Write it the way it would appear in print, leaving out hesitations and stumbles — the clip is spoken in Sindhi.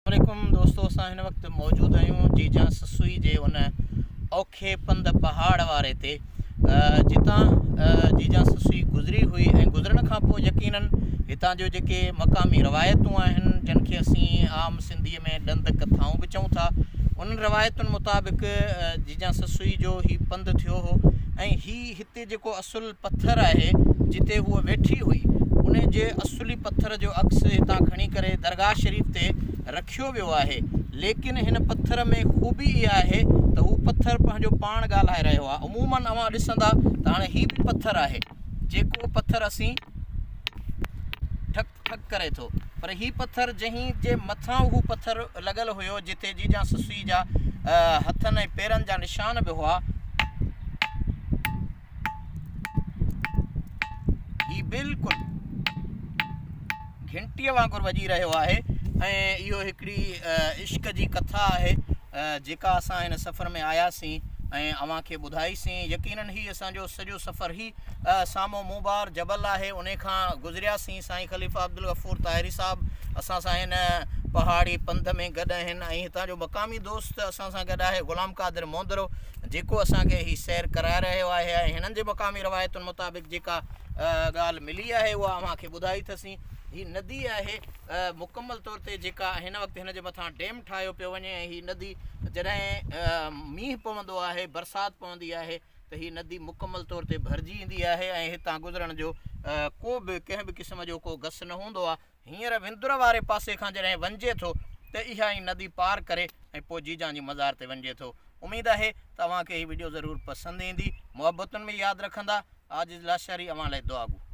عليڪم دوستو اسان هن وقت موجود آهيون جيجان سسئي جي ان اوکي پنڌ پهاڙ واري تي جتان جيجان سسئي گذري هئي ۽ گذرڻ کان پوء يقينن هتان جو جيڪي مقامي روايتون آهن جن کي اسين عام سنڌي ۾ ڏند ڪٿائون به چئون ٿا انهن روايتن مطابق جيجان سسئي جو هي پنڌ ٿيو هو ۽ هي هتي جيڪو اصل پٿر آهي جتي هوء ويٺي هئي ان جي اصلي پٿر جو عڪس هتان کڻي ڪري درگاهه شريف تي رکيو ويو آهي ليڪن هن پٿر ۾ خوبي اها آهي ته هو پٿر پنهنجو پاڻ ڳالهائي رهيو آهي عموماً اوهان ڏسندا ته هاڻي هي به پٿر آهي جيڪو پٿر اسين ٺڪ ٺڪ ڪري ٿو پر هي پٿر جنهن جي مٿان اهو پٿر لڳل هيو جتي جيجان سسئي جا هٿن ۽ پيرن جا نشان به هئا هي بلڪل گهنٽيء وانگر وڄي رهيو آهي ۽ اهو هڪڙي عشق جي ڪٿا آهي جيڪا اسان هن سفر ۾ آياسين ۽ اوهان کي ٻڌائيسين يقينن هي اسان جو سڄو سفر هي سامهون مونبار جبل آهي انهي کان گذرياسين سائين خليفه عبدالغفور طاهري صاحب اسان سان هن پهاڙي پنڌ ۾ گڏ آهن ۽ هتان جو مقامي دوست اسان سان گڏ آهي غلام قادر موندرو جيڪو اسان کي هي سير ڪرائي رهيو آهي ۽ هنن جي مقامي روايتن مطابق جيڪا ڳالهه ملي آهي اها اوهان کي ٻڌائي اٿسين هي ندي آهي مڪمل طور تي جيڪا هن وقت هن جي مٿان ڊيم ٺاهيو پيو وڃي ۽ هي ندي جڏهن مينهن پوندو آهي برسات پوندي آهي ته هي ندي مڪمل طور تي ڀرجي ايندي آهي ۽ هتان گذرڻ جو ڪو به ڪنهن به قسم جو ڪو گس نه هوندو آهي. هينئر وندر واري پاسي کان جڏهن وڃجي ٿو ته اها ئي ندي پار ڪري ۽ پوء جيجان جي مزار تي وڃجي ٿو. اميد آهي ته اوهان کي هي وڊيو ضرور پسند ايندي. محبتن ۾ ياد رکندا. عاجز لاشاري اوهان لاء دعاگو.